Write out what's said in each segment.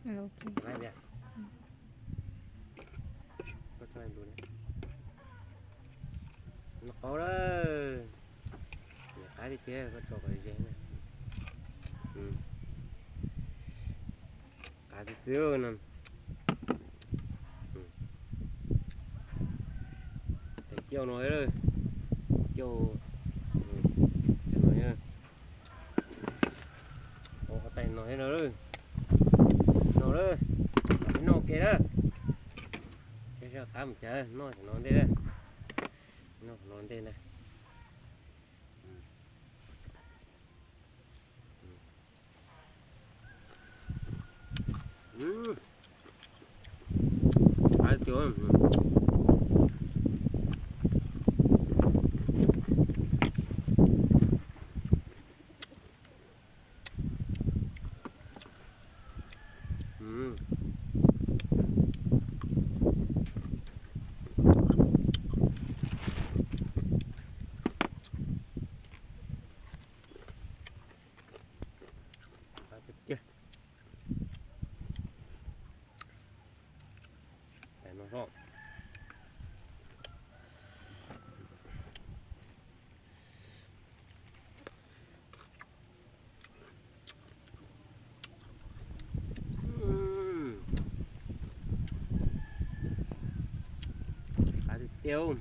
Ua li, koj txhob ntu na. Noj qaub lawm. Nws qab tiag tiag, koj tso kom ze na. Qab xwb xwb no. Tais cauj no, cauj no, tais no thiab no. No lawm, noj ke lawm. Qab mus cas noj no ntej lawm. Noj no ntej ntag. Tiag tiag. Tais no hlob. Qab tiag tiag.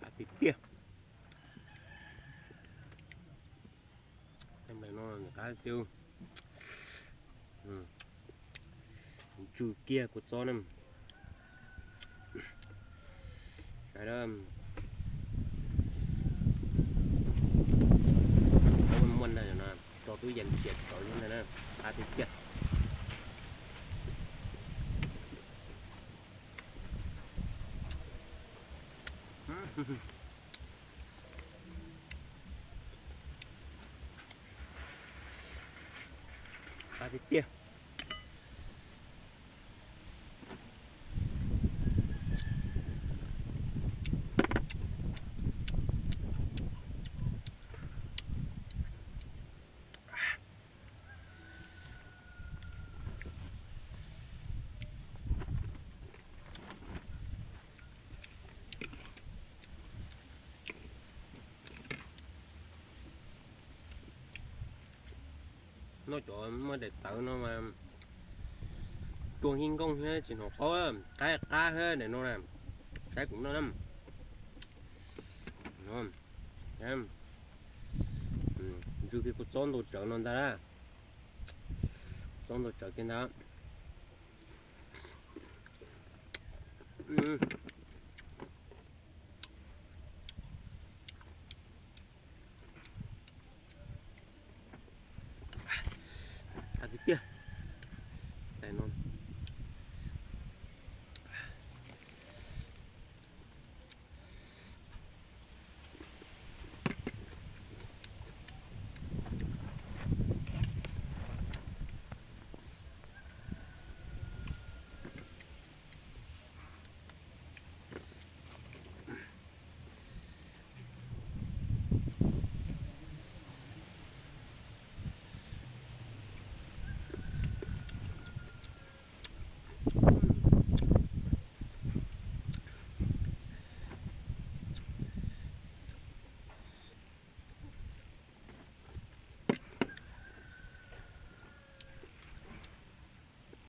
Qab tiag tiag. Tej nplej no qab tiag. Ntsw kiag kua txob na. Saib, muaj ntag no, tso tub yees cia tawv ntag na, qab tiag tiag. Qab tiag tiag. Noj cov muaj daim tawv no mas ruaj hib nkooj thiab tsis hnov qaub, qab qab thiab daim no na, saib kuv noj na. Ntsw kiag kua txob ntau tsawv no ntag, txob ntau tsawv kiag ntag.